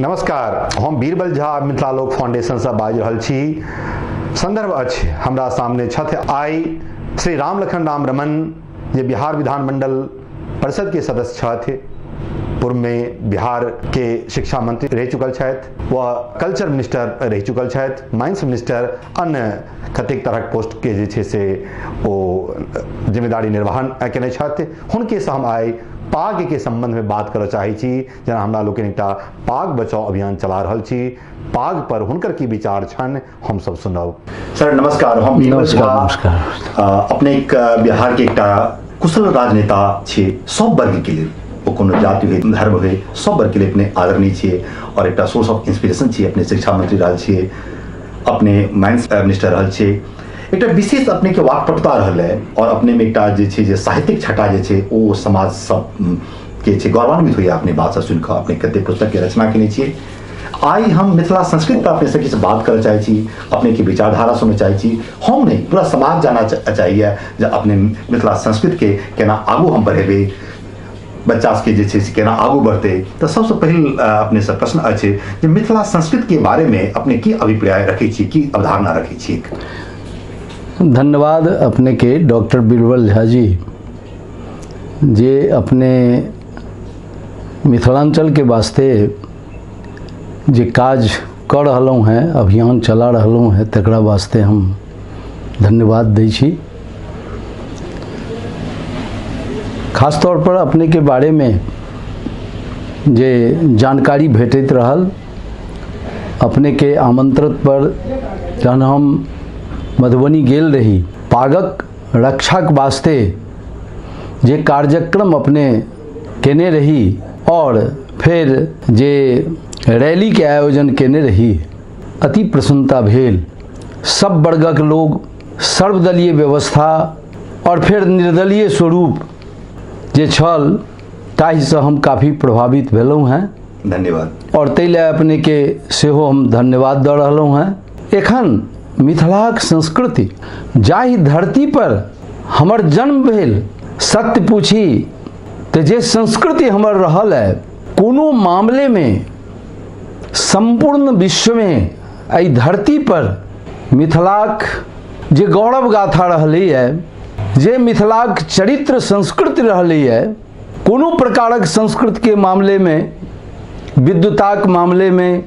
नमस्कार, हम बीरबल झा मिथिला लोक फाउंडेशन से बाजि रहल छी। संदर्भ अछि, हमरा सामने छथि आई श्री राम लखन राम रमन, जे बिहार विधानमंडल परिषद के सदस्य छथि, पूर्व में बिहार के शिक्षा मंत्री रह चुकल छथि, वह कल्चर मिनिस्टर रह चुकल छथि, माइंस मिनिस्टर, अन्य कतेक तरहक पोस्ट के जे छै से ओ जिम्मेदारी निर्वहन केने छथि। हुनके से हम आइ पाग के संबंध में बात करऽ चाहै छी। जेना हमरा लोकनि एकटा पाग बचाओ अभियान चला रहल छी, पाग पर हुनकर की विचार छनि हम सब सुनब। सर नमस्कार, हम नमस्कार। अपने एक बिहार के एकटा कुशल राजनेता छी, सब वर्ग के लेल, ओ कोनो जाति हुए धर्म हुए सब वर्ग के लिए अपने आदरणीय छियै और एकटा सोर्स ऑफ इंस्पिरेशन छियै। अपने शिक्षा मंत्री रहल छियै, अपने माइंस मिनिस्टर रहल छियै, एकटा विशेष अपने के वाकपटुता रहल है और अपने में एकटा जे छै जे साहित्यिक छटा जे छै ओ समाज सब के छै गौरवान्वित होइए अपने बात सब सुनि कऽ। अपने कतेक पुस्तक के रचना केने छियै। आइ हम मिथिला संस्कृति पर अपने से किछु बात करऽ चाहै छी, अपने के विचारधारा सुनऽ चाहै छी। हम नहीं, पूरा समाज जाना चाहिए जे अपने मिथिला संस्कृति के केना आगू हम बढ़ेबै, बच्चा सबके जे छै से केना आगू बढ़तै। तऽ सबसँ पहिल अपने से प्रश्न अछि जे मिथिला संस्कृति के बारे में अपने की अभिप्राय रखै छी, की अवधारणा रखै छी? धन्यवाद अपने के डॉक्टर बीरबल झा जी, जे अपने मिथिलांचल के वास्ते जे काज कर रहलहुँ हैं, अभियान चला रहलहुँ हैं, तकरा वास्ते हम धन्यवाद दै छी। खास तौर पर अपने के बारे में जे जानकारी भेटैत रहल, अपने के आमंत्रण पर जहन हम मधुबनी गेल रही, पागक रक्षाक वास्ते जे कार्यक्रम अपने केने रही और फिर जे रैली के आयोजन केने रही, अति प्रसन्नता भेल। सब वर्गक लोग, सर्वदलीय व्यवस्था और फिर निर्दलीय स्वरूप जे छल, ताहिसँ हम काफ़ी प्रभावित भेलहुँ हैं। धन्यवाद। और ताहि लए अपने के सेहो हम धन्यवाद दऽ रहलहुँ हैं। एखन मिथिलाक संस्कृति, जाहि धरती पर हमर जन्म भेल, सत्य पूछी तऽ जे संस्कृति हमर रहल है, कोनो मामले में सम्पूर्ण विश्वमे एहि धरती पर मिथिलाक जे गौरव गाथा रहलै है, जे मिथिलाक चरित्र संस्कृति रहलै है, कोनो प्रकारक संस्कृति के मामले में, विद्वताक मामले में,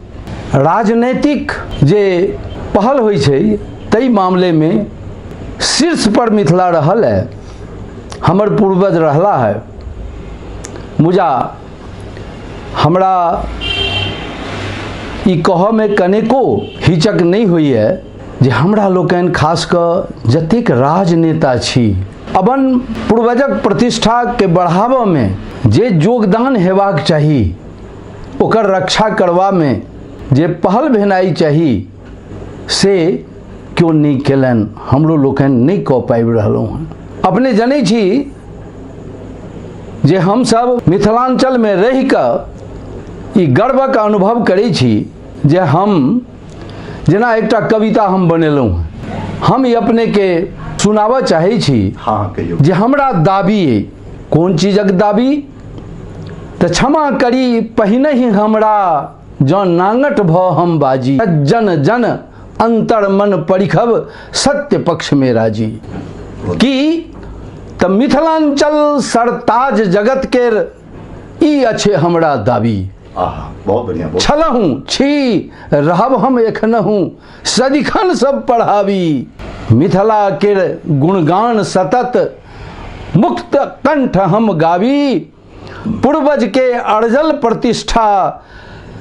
राजनैतिक जे पहल होइ छै ताहि मामले में शीर्ष पर मिथिला रहल है, हमर पूर्वज रहला है। मुदा हमरा ई कहऽ में कनेको हिचक नहीं होइए जे हमरा लोकनि खास कऽ जतेक राजनेता छी, अपन पूर्वजक प्रतिष्ठा के बढ़ाबऽ में जे योगदान हेबाक चाही, ओकर रक्षा करबा में जे पहल भेनाइ चाही, से केओ नहि केलनि, हमरो लोकनि नहि कऽ पाबि रहलहुँ हँ। अपने जनै छी जे हमसब मिथिलांचल में रहि कऽ ई गर्वक अनुभव करै छी जे हम जेना एकटा कविता हम बनेलहुँ हँ, हम ई अपने के सुनाबऽ चाहै छी। हाँ कहियौ। जे हमरा दाबी अइ, कोन चीजक दाबी? तऽ क्षमा करी पहिनहि हमरा जँ नांगट भऽ हम बाजी, जन जन अंतर मन परिखब सत्य पक्ष में राजी। की तऽ मिथिलांचल सरताज जगत केर ई अछि हमरा दाबी। बहुत बढ़िया। छलहुँ छी रहब हम एखनहुँ सदिखन सब पढ़ाबी, मिथिला केर गुणगान सतत मुक्त कंठ हम गाबी, पूर्वज के अर्जल प्रतिष्ठा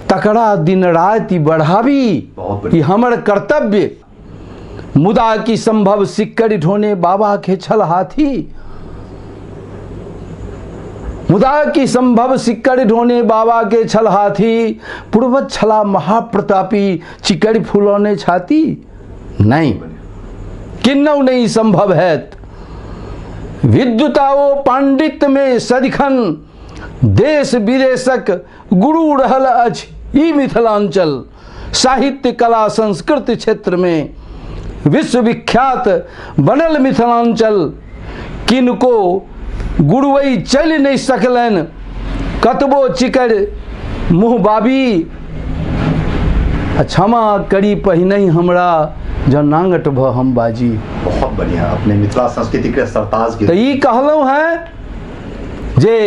तकरा दिन राति बढ़ाबी, ई हमर कर्तव्य। मुदा की संभव सिक्कड़ ढोने बाबा के छल हाथी, मुदा की संभव सिक्कड़ ढोने बाबा के छल हाथी, पूर्वज छला महाप्रतापी चिकड़ फुलौने छाती। नहीं, किन्नौ नहीं संभव है। विद्युता ओ पांडित्य में सदिखन देश विदेशक गुरु रहल अछि ई मिथिलांचल। साहित्य कला संस्कृति क्षेत्र में विश्वविख्यात बनल मिथिलांचल। किनको गुरुवई चलि नहीं सकलनि, कतबो चिकर मुँह बाबी। आ क्षमा करी पहिने हमरा जँ नांगट भऽ हम बाजी। बहुत बढ़िया, अपने मिथिला संस्कृति के सरताज के। तऽ ई कहलहुँ हेँ जे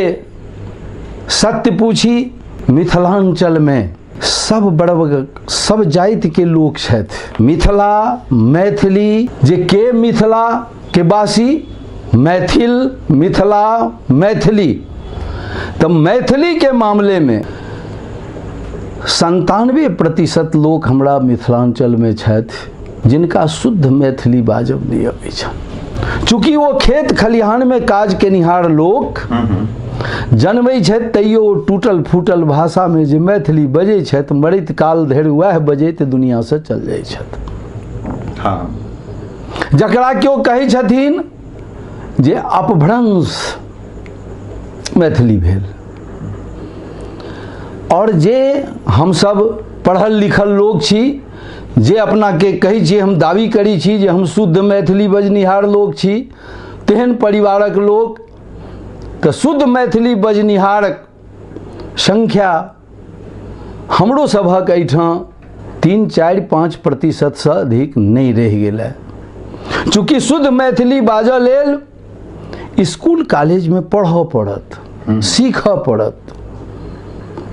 सत्य पूछी मिथिलांचल में सब वर्ग सब जाति के लोक छथि। मिथिला मैथिली जे के मिथिला के वासी, मैथिल मिथिला मैथिली, तो मैथिली के मामले में 97% लोक हमरा मिथिलांचल में छथि जिनका शुद्ध मैथिली बाजब नहीं अबै छनि। चूँकि वो खेत खलिहान में काज केनिहार लोक जनमै छथि, तैयो टूटल फूटल भाषा में जे मैथिली बजै छथि, मरैत काल धरि वएह बजैत दुनिया से चल जाइ छथि। हाँ, जकरा केओ कहै छथिन जे अपभ्रंश मैथिली भेल, और जे हमसब पढ़ल लिखल लोक छी, जे अपना के कहै छी, हम दावी करै छी जे हम शुद्ध मैथिली बजनिहार लोक छी, तेहन परिवारक लोक, तऽ शुद्ध मैथिली बजनिहारक संख्या हमरो सभक एहिठाम 3, 4, 5% से अधिक नहीं रहि गेल है। चूँकि शुद्ध मैथिली बाजऽ लेल स्कूल कॉलेज में पढ़ऽ पड़त, सीखऽ पड़त,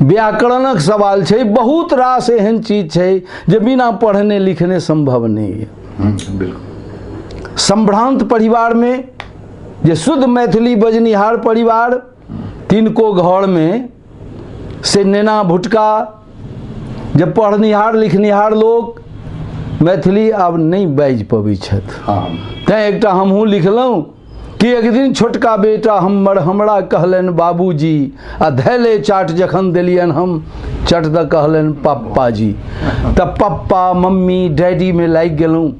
व्याकरणक सवाल छै, बहुत रास एहन चीज छै जे बिना पढ़ने लिखने संभव नहीं है। बिल्कुल। संभ्रांत परिवार में जे शुद्ध मैथिली बजनिहार परिवार, तिनको घर में से नेना भुटका जे पढ़निहार लिखनिहार लोक मैथिली आब नहीं बाजि पबै छथि। हाँ, तैँ एकटा हमहूँ लिखलहुँ कि एक दिन छोटका बेटा हमर हमरा कहलनि बाबूजी, आ धैले चाट जखन देलियनि हम चट दऽ कहलनि पप्पा जी, तऽ पप्पा मम्मी डैडी में लागि गेलहुँ।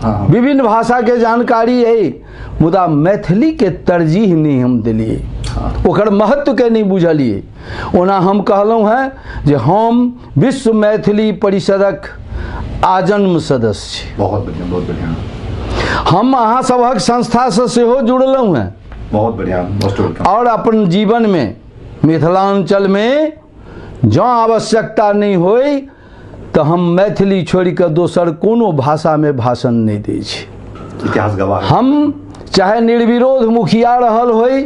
हाँ, विभिन्न भाषा के जानकारी है, मुदा मैथिली के तरजीह नहीं हम दिलिए, ओकर महत्व के नहीं बुझलिए। ओना हम कहलहुँ हेँ जे हम विश्व मैथिली परिषदक आजन्म सदस्य छी। बहुत बढ़िया, बहुत बढ़िया। हम अहाँ सभक संस्था से सेहो जुड़लहुँ हेँ। बहुत बढ़िया, मोस्ट welcome. और अपन जीवन में मिथिलांचल में जँ आवश्यकता नहीं होई तो हम मैथिली छोड़ि कऽ दोसर कोनो भाषा में भाषण नहीं दै छी। इतिहास गवाह। हम चाहे निर्विरोध मुखिया रहल होई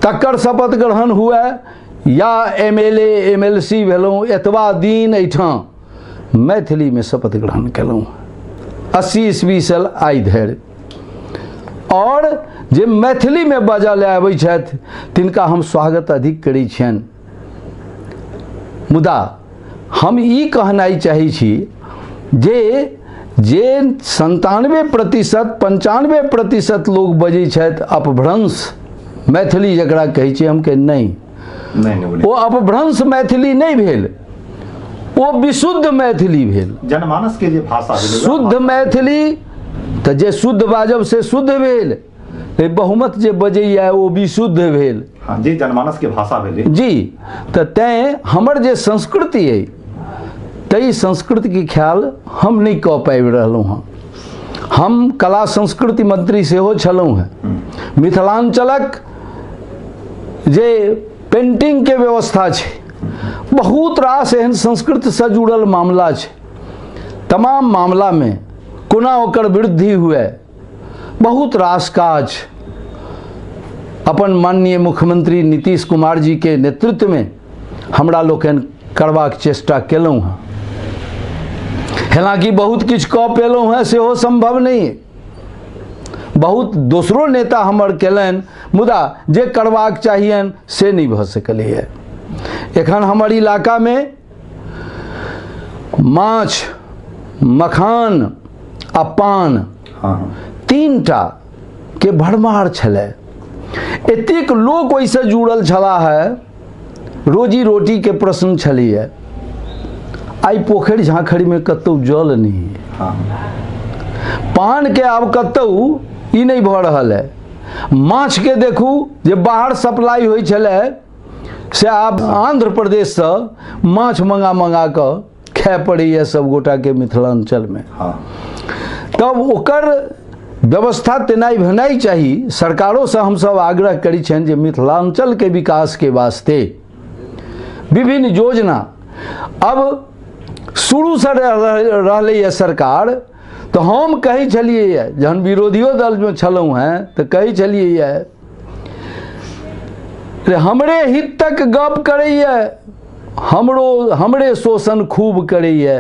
तकर शपथ ग्रहण हुए या MLA MLC भेलहुँ, एतबा दिन एहिठाम मैथिली में शपथ ग्रहण केलहुँ 80 ईस्वी से आइ धरि। और जे मैथिली में बाजऽ लए आबै छथि तिनका हम स्वागत अधिक करै छियनि। मुदा हम ई कहनाइ चाहै छी जे जे 97% 95% लोक बजै छथि अपभ्रंश मैथिली जकरा कहै छियै, हम के नहीं नहीं, ओ अपभ्रंश मैथिली नहीं भेल, ओ विशुद्ध मैथिली भेल। जनमानस के जे भाषा भेलै, शुद्ध मैथिली तऽ जे शुद्ध बाजब से शुद्ध भेल, बहुमत जे बजैया ओ विशुद्ध भेल। हाँ, जे जनमानस के भाषा भेलै जी। तऽ तैँ हमर जे संस्कृति अइ ताहि संस्कृतिके ख्याल हम नहीं कऽ पाबि रहलहुँ हँ। हम कला संस्कृति मंत्री सेहो छलहुँ हँ। मिथिलांचलक जे पेंटिंग के व्यवस्था छै, बहुत रास एहन संस्कृतिसँ जुड़ल मामला छै, तमाम मामलामे कोना ओकर वृद्धि हुए, बहुत रास काज अपन माननीय मुख्यमंत्री नीतीश कुमार जी के नेतृत्व में हमरा लोकनि करबाक चेष्टा केलहुँ हँ। हालांकि बहुत किछु कऽ पेलहुँ हँ सेहो संभव नहीं, बहुत दोसरो नेता हमर केलनि, मुदा जे करबाक चाहियनि से नहीं भऽ सकलैए। एखन हमर इलाकामे माछ, मखान आ पान हाँ, 3टा के भरमार छलै। एतेक लोक ओहिसँ जुड़ल छलाह है, रोजी रोटी के प्रश्न छलैए। आइ पोखरि झाँखरिमे कतहु जल नहीं है, हाँ, पान के आब कतहु ई नहीं भऽ रहल है। माछ के देखू जे बाहर सप्लाई होइ छलै से आब आंध्र प्रदेशसँ माछ मंगा मंगा कऽ खाय पड़ैए सब गोटा के मिथिलांचल में। हाँ, तब ओकर व्यवस्था तेनाइ भेनाइ चाही। सरकारोसँ हमसब आग्रह करै छियनि जे मिथिलांचल के विकास के वास्ते विभिन्न योजना, अब शुरूसँ रहलैए सरकार, तऽ हम कहै छलियै जहन विरोधियो दलमे छलहुँ हेँ तऽ कहै छलियै रे हमरे हित तक गप करैए, हमरो हमरे शोषण खूब करैए,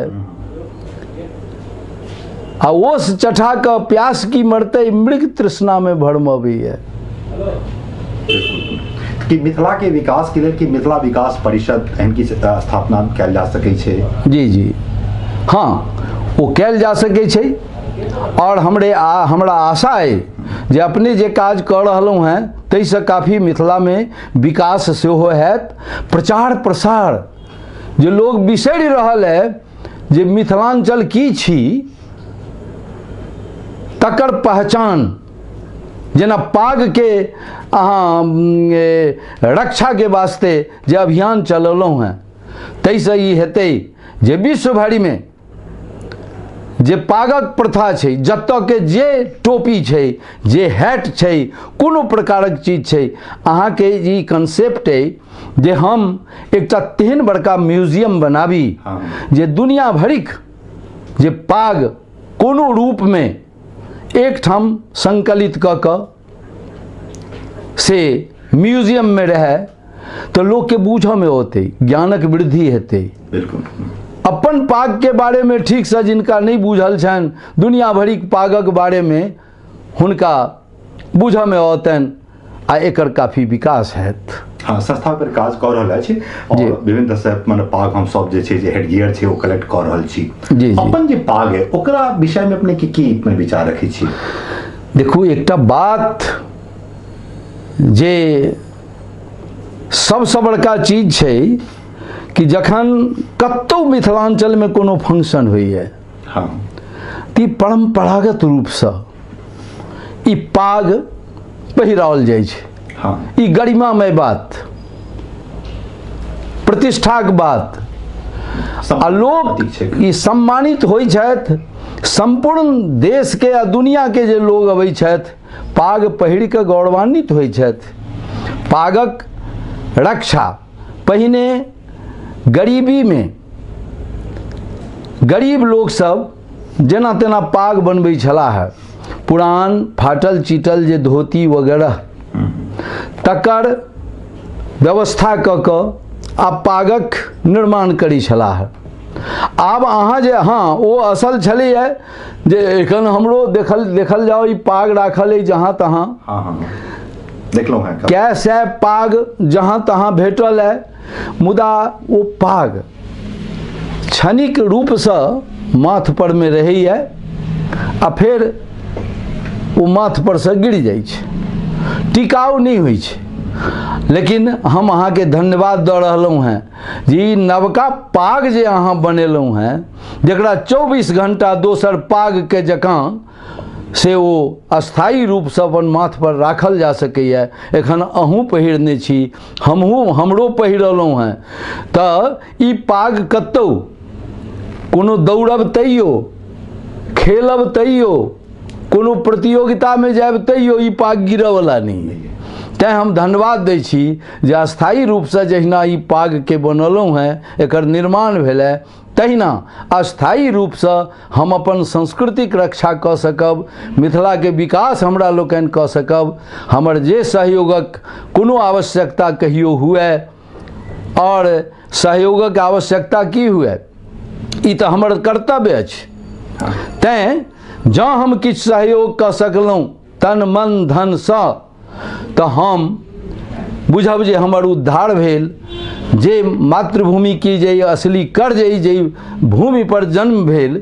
आ ओस चढ़ा कऽ प्यास की मरतै मृग तृष्णामे भरमबैए। कि मिथिला के विकास के लेल कि मिथिला विकास परिषद एहन की स्थापना कयल जा सकै छै? जी जी हाँ, ओ कयल जा सकै छै। और हमरा आशा अइ जे अपने जे काज कऽ रहलहुँ हेँ ताहिसँ काफी मिथिलामे विकास सेहो हैत। प्रचार प्रसार जे लोग बिसरि रहल है जे मिथिलांचल की छी तकर पहचान, जेना पागके अहाँ रक्षाके वास्ते जे अभियान चलौलहुँ हेँ ताहिसँ ई हेतै जे विश्व भरिमे जे पागक प्रथा छै, जतऽ के जे टोपी छै, जे हैट छै, कोनो प्रकारक चीज छै, अहाँके ई कंसेप्ट अइ जे हम एकटा तेहन बड़का म्यूजियम बनाबी जे दुनिया भरिक जे पाग कोनो रूपमे एकठाम संकलित कऽ कऽ से म्यूजियममे रहै तऽ लोकके बूझऽमे औतै, ज्ञानक वृद्धि हेतै। बिल्कुल अपन पाग के बारे में ठीक से जिनका नहीं बूझल छनि दुनिया भरिक पागक बारे में हुनका बूझऽ में औतनि आ एकर काफी विकास हैत। हाँ, संस्था पर काज कऽ रहल अछि और विभिन्न से माने पाग हम सब जे छै जे हेडगियर छै ओ कलेक्ट कऽ रहल छी। जी अपन जे पाग है ओकरा विषय में अपने की की विचार रखै छी? देखू, एकटा बात जे सबसँ बड़का चीज छै कि जखन कतौ मिथिलांचल में कोनो फंक्शन होइए, हाँ, तऽ परम्परागत रूपसँ ई पाग पहिराओल जाइ छै। हाँ, ई गरिमामय बात, प्रतिष्ठाक बात, आ लोक ई सम्मानित होइ छथि। सम्पूर्ण देश के आ दुनिया के जे लोग अबै छथि पाग पहिर कऽ गौरवान्वित होइ छथि। पागक रक्षा पहिने गरीबी में गरीब लोग सब जेना तेना पाग बनबै छलाह, पुरान फाटल चिटल जे धोती वगैरह तकर व्यवस्था कऽ कऽ आ पागक निर्माण करै छलाह। आब अहाँ जे, हाँ ओ असल छलैए जे एखन हमरो देखल देखल जाओ ई पाग राखल अइ जहाँ तहाँ, हाँ, देखलहुँ हेँ कै सए पाग जहाँ तहाँ भेटल है, मुदा ओ पाग क्षणिक रूपसँ माथ पर में रहैए आ फेर ओ माथ पर से गिर जाइ छै, टिकाउ नहि होइ छै। लेकिन हम अहाँके धन्यवाद दऽ रहलहुँ हेँ जे ई नवका पाग जे अहाँ बनेलहुँ हेँ जकरा 24 घंटा दोसर पागके जकाँ से ओ अस्थायी रूपसँ अपन माथ पर राखल जा सकैए। एखन अहूँ पहिरने छी, हमहूँ हमरो पहिरलहुँ हेँ, तऽ ई पाग कतहु कोनो दौड़ब तैयो, खेलब तैयो, कोनो प्रतियोगितामे जायब तैयो ई पाग गिरऽवला नहि अइ। तैँ हम धन्यवाद दै छी जे अस्थायी रूपसँ जहिना ई पागके बनौलहुँ हेँ, एकर निर्माण भेलै, तहिना अस्थायी रूपसँ हम अपन संस्कृतिक रक्षा कऽ सकब, मिथिलाके विकास हमरा लोकनि कऽ सकब। हमर जे सहयोगक कोनो आवश्यकता कहियो हुए, और सहयोगक आवश्यकता की हुए ई तऽ हमर कर्तव्य अछि, तैँ जँ हम किछु सहयोग कऽ सकलहुँ तन मन धनसँ तऽ हम बुझब जे हमर उद्धार भेल। जे मातृभूमि की जे असली कर्ज अइ, जे भूमि पर जन्म भेल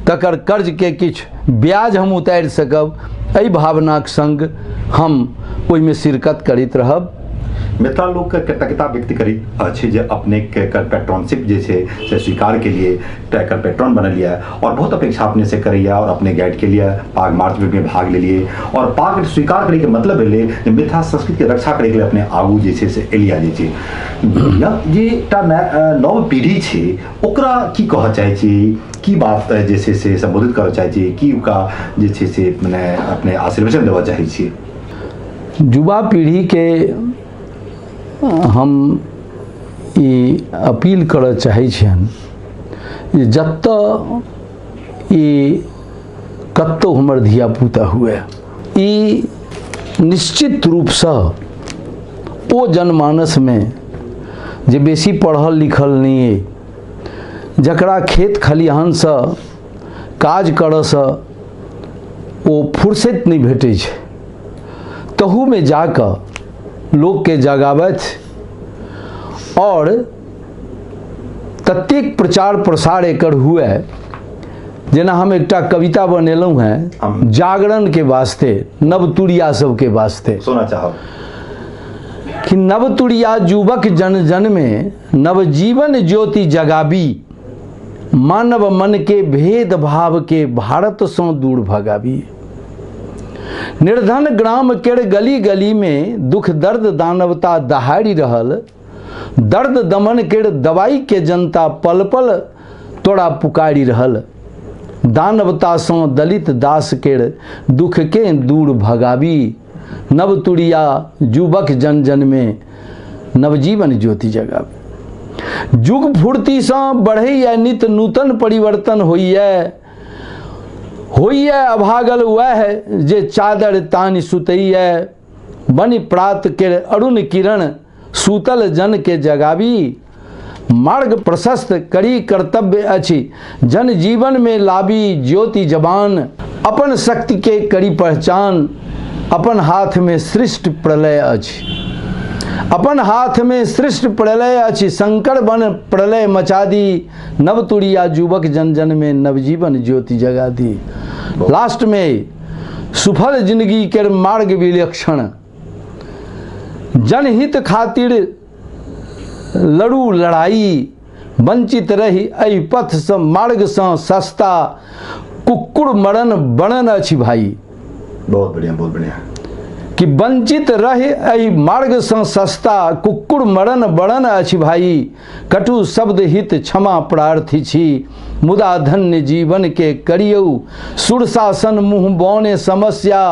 तकर कर्जके किछु ब्याज हम उतारि सकब, एहि भावनाक संग हम ओहिमे शिरकत करैत रहब। मिथिला लोक के कृतज्ञता व्यक्त करैत अछि जे अपने के पेट्रॉनशिप जे छै से स्वीकार के लिए एकर पेट्रॉन बनलिए और बहुत अपेक्षा अपने से करैया और अपने गाइड के लिए पाग मार्च में भाग लेलिए और पाग स्वीकार करे के मतलब भेलै जे मिथिला संस्कृति के रक्षा करे के लिए अपने आगू जे छै से एलिया जे छै। जे एकटा नव पीढ़ी छै ओकरा की कहऽ चाहै छी, की बात जे छै से सम्बोधित करऽ चाहै छी, की ओकरा जे छै से मने अपने आशीर्वचन देबऽ चाहै छी? युवा पीढ़ी के हम ई अपील करऽ चाहै छियनि जे जतऽ ई कतहु हमर धियापुता हुए, ई निश्चित रूपसँ ओ जनमानसमे जे बेसी पढ़ल लिखल नहि अइ, जकरा खेत खलिहानसँ काज करऽसँ ओ फुर्सत नहि भेटै छै, तहूमे जाकऽ लोकके जगाबथि और ततेक प्रचार प्रसार एकर हुए। जेना हम एकटा कविता बनेलहुँ हेँ जागरण के वास्ते, नवतुरिया सबके वास्ते सुना चाहब कि नवतुरिया युवक जन जन में नवजीवन ज्योति जगाबी, मानव मन के भेद भाव के भारत से दूर भगाबी। निर्धन ग्राम केर गली गली में दुख दर्द दानवता दहाड़ी रहल, दर्द दमन केर दवाई के जनता पल पल तोरा पुकारी रहल। दानवता से दलित दास केर दुख के दूर भगाबी, नवतुरिया युवक जन जन में नवजीवन ज्योति जगाबी। जुग फुर्ती से बढ़ैया नित नूतन परिवर्तन होइए, होइए अभागल वह जे चादर तानि सुतैए, बनि प्रात के अरुण किरण सूतल जन के जगाबी। मार्ग प्रशस्त करी कर्तव्य अछि जन जीवन में लाबी ज्योति जवान, अपन शक्ति के करी पहचान, अपन हाथ में सृष्टि प्रलय अछि, अपन हाथ में सृष्टि प्रलय अछि, शंकर बन प्रलय मचा दी, नवतुरिया युवक जन जन में नवजीवन ज्योति जगा दी। लास्ट में सुफल जिंदगी के मार्ग विलक्षण, जनहित खातिर लड़ू लड़ाई, वंचित रही एहि पथ से मार्ग से सस्ता कुकुर मरण बनन अछि भाई। बहुत बढ़िया, बहुत बढ़िया। कि वंचित रहे एहि मार्ग से सस्ता कुकुर मरण बरन अछि भाई, कटु शब्द हित क्षमा प्रार्थी छी, मुदा धन्य जीवन के करियौ सुरशासन मुँह बौने समस्या,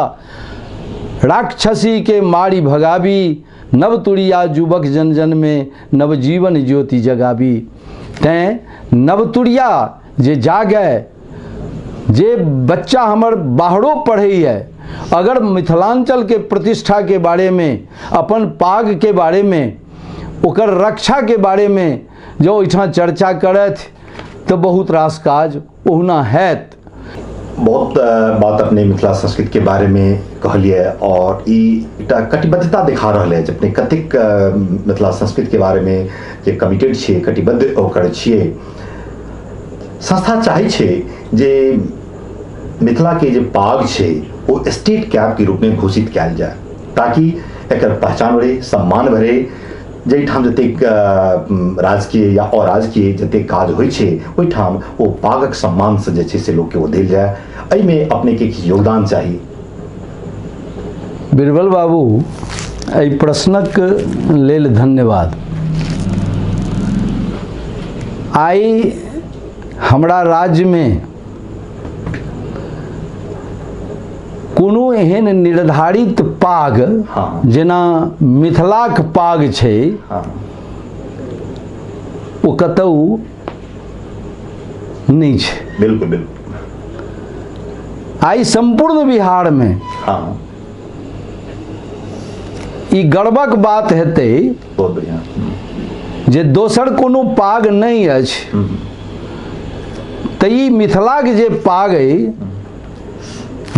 राक्षसी के मारी भगाबी, नवतुरिया युवक जन जन में नवजीवन ज्योति जगाबी। तैं नवतुरिया जे जागे, जे बच्चा हमर बाहरो पढ़ैए, अगर मिथिलांचल के प्रतिष्ठा के बारे में, अपन पाग के बारे में, ओकर रक्षा के बारे में जो ओहिठाम चर्चा करथि तो बहुत रास काज ओहुना हैत। बहुत बात अपने मिथिला संस्कृति के बारे में कहलिए और ई एकटा कटिबद्धता देखा रहल है अपने कतेक मिथिला संस्कृति के बारे में जे कमिटेड छियै, कटिबद्ध ओकर छियै। संस्था चाहै छै जे मिथिला के जे पाग छै वो स्टेट कैप के रूप में घोषित कयल जाय, ताकि एकर पहचान बढ़े, सम्मान बढ़े। जाहिठाम जतेक राजकीय या अराजकीय जतेक काज होइ छै ओहिठाम ओ पागक सम्मान से जे छै से लोकके ओ देल जाय। एहिमे अपने के किछु योगदान चाही। बीरबल बाबू, एहि प्रश्नक लेल धन्यवाद। आइ हमरा राज्यमे कोनो एहन निर्धारित पाग, हाँ, जेना मिथिलाक पाग छै, हाँ, ओ कतौ नहि छै। बिल्कुल बिल्कुल। आइ संपूर्ण बिहार में, हाँ, ई गर्वक बात हेतै, बहुत बढ़िया, जे दोसर कोनो पाग नहि अछि, तऽ ई मिथिलाक जे पाग अइ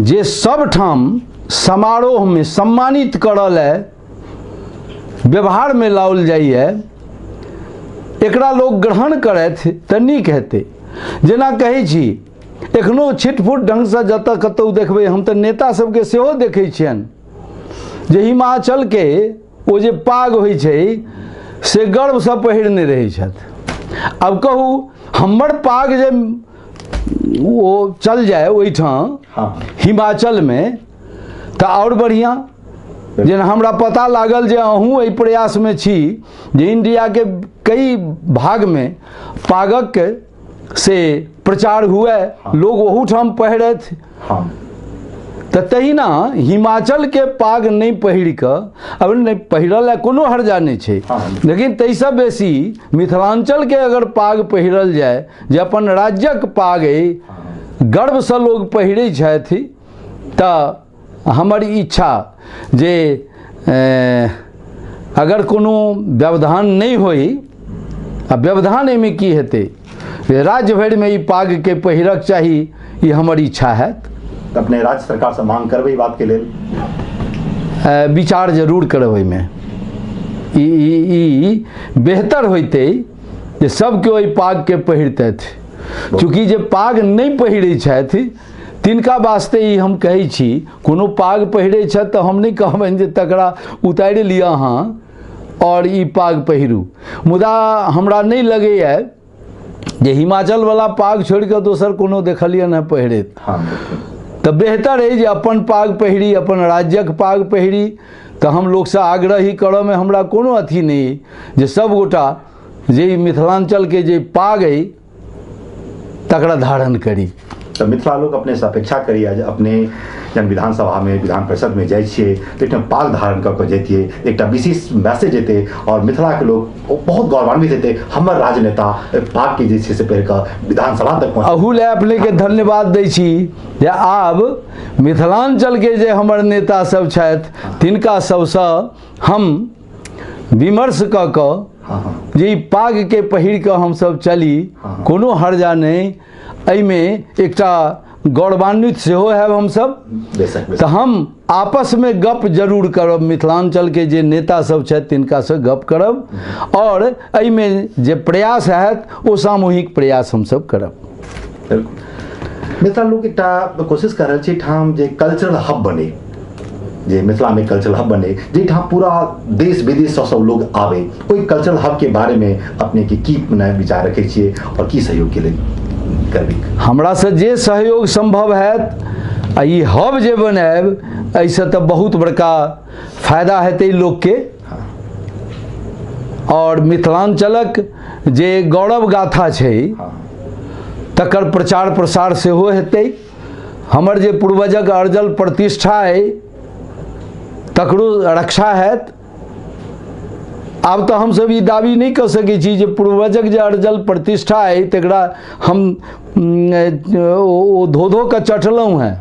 जे सबठाम समारोह में सम्मानित करल है, व्यवहार में लाओल जाइए, एकरा लोग ग्रहण करथि तऽ नीक हेतै। जेना कहै छी एखनो छिटफुट ढङ्गसँ जतऽ कतहु देखबै, हम तऽ नेता सबके सेहो देखै छियनि जे हिमाचल के ओ जे पाग होइ छै से गर्वसँ पहिरने रहै छथि। आब कहू हमर पाग जे वो चल जाए ओहिठाम, हाँ, हिमाचल में, तऽ और बढ़िया। जेना हमरा पता लागल जे अहूँ एहि प्रयासमे छी जे इंडिया के कई भागमे पागक से प्रचार हुए, हाँ, लोग ओहूठाम पहिरथि, हाँ, तऽ तहिना हिमाचलके पाग नहि पहिर कऽ, अब नहि पहिरल कोनो हर्जा नहि छै, लेकिन ताहिसँ बेसी मिथिलाञ्चलके अगर पाग पहिरल जाय, जे अपन राज्यक पाग अइ, गर्वसँ लोग पहिरै छथि, तऽ हमर इच्छा जे अगर कोनो व्यवधान नहि होई, आ व्यवधान एहिमे की हेतै, राज्य भरिमे ई पागके पहिरक चाही, ई हमर इच्छा हैत। अपने राज्य सरकार से मांग करबै बात के लेल? विचार जरूर करब एहिमे। ई बेहतर होइतै जे सब केओ एहि पागके पहिरतथि। चूँकि जे पाग नहि पहिरै छथि तिनका वास्ते ई हम कहै छी, कोनो पाग पहिरै छथि तऽ हम नहि कहबनि जे तकरा उतारि लिअ अहाँ और ई पाग पहिरू, मुदा हमरा नहि लगैए जे हिमाचल वाला पाग छोड़ि कऽ दोसर कोनो देखलियनि हँ पहिरैत। तऽ बेहतर है जे अपन पाग पहिरी, अपन राज्यक पाग पहिरी। तऽ हम लोकसँ आग्रह ही करऽमे हमरा कोनो अथी नहि जे सब गोटा जे मिथिलाञ्चलके जे पाग अइ तकरा धारण करी। तऽ मिथिला लोक अपनेसँ अपेक्षा करैए जे अपने जहन विधानसभामे विधान परिषदमे जाइ छियै तऽ एकटा पाग धारण कऽ कऽ जैतियै, एकटा विशेष मैसेज एतै और मिथिलाके लोक बहुत गौरवान्वित हेतै, हमर राजनेता पागके जे छै से पहिर कऽ विधानसभा तक पहुँच। अहू लए अपनेके धन्यवाद दै छी जे आब मिथिलाञ्चलके जे हमर नेता सब छथि तिनका सबसँ हम विमर्श कऽ कऽ जे ई पागके पहिर कऽ हमसब चली, कोनो हर्जा नहि, एहिमे एकटा गौरवान्वित सेहो हैब हमसब। तऽ हम आपसमे गप जरूर करब, मिथिलाञ्चलके जे नेता सब छथि तिनकासँ गप करब और एहिमे जे प्रयास हैत ओ सामूहिक प्रयास हमसब करब। बिल्कुल। मिथिला लोक एकटा कोशिश कर रहल छी ठाम जे कल्चरल हब बने, जे मिथिलामे कल्चरल हब बने, जाहिठाम पूरा देश विदेशसँ सब लोग आवे, ओहि कल्चरल हब के बारेमे अपने के की विचार रखै छियै और की सहयोग के लेल करबै? हमरासँ जे सहयोग सम्भव हैत आ ई हब जे बनायब एहिसँ तऽ बहुत बड़का फायदा हेतै लोकके और मिथिलाञ्चलक जे गौरव गाथा छै तकर प्रचार प्रसार सेहो हेतै। हमर जे पूर्वजक अर्जल प्रतिष्ठा अइ तकरो रक्षा हैत। आब तऽ हमसब ई दावी नहि कऽ सकै छी जे पूर्वजक जे अर्जल प्रतिष्ठा अइ तकरा हम ओ धो धो कऽ चटलहुँ हेँ,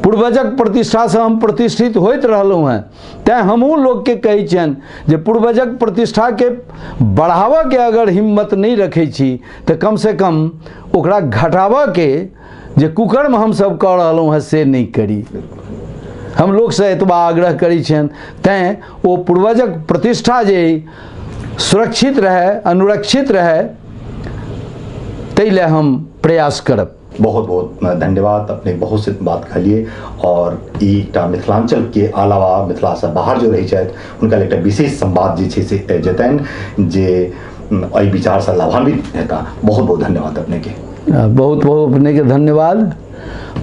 पूर्वजक प्रतिष्ठासँ हम प्रतिष्ठित होइत रहलहुँ हेँ। तैँ हमहूँ लोकके कहै छियनि जे पूर्वजक प्रतिष्ठाके बढ़ाबऽके अगर हिम्मत नहि रखै छी तऽ कमसँ कम ओकरा घटाबऽके जे कुकर्म हमसब कऽ रहलहुँ हेँ से नहि करी। हम लोकसँ एतबा आग्रह करै छियनि। तैँ ओ पूर्वजक प्रतिष्ठा जे सुरक्षित रहै, अनुरक्षित रहै, ताहि लए हम प्रयास करब। बहुत बहुत धन्यवाद, अपने बहुत से बात कहलिए और ई एकटा मिथिलांचल के अलावा मिथिला से बाहर जो रहै छथि हुनका एकटा विशेष संवाद जे छै से जेतनि जे एहि विचार से लाभान्वित हेता। बहुत बहुत धन्यवाद अपने के। बहुत बहुत अपने के धन्यवाद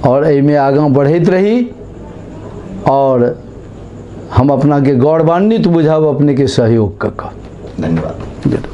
और एहिमे आगाँ बढ़ैत रही और हम अपना के गौरवान्वित बुझब अपने के सहयोग कऽ कऽ। धन्यवाद।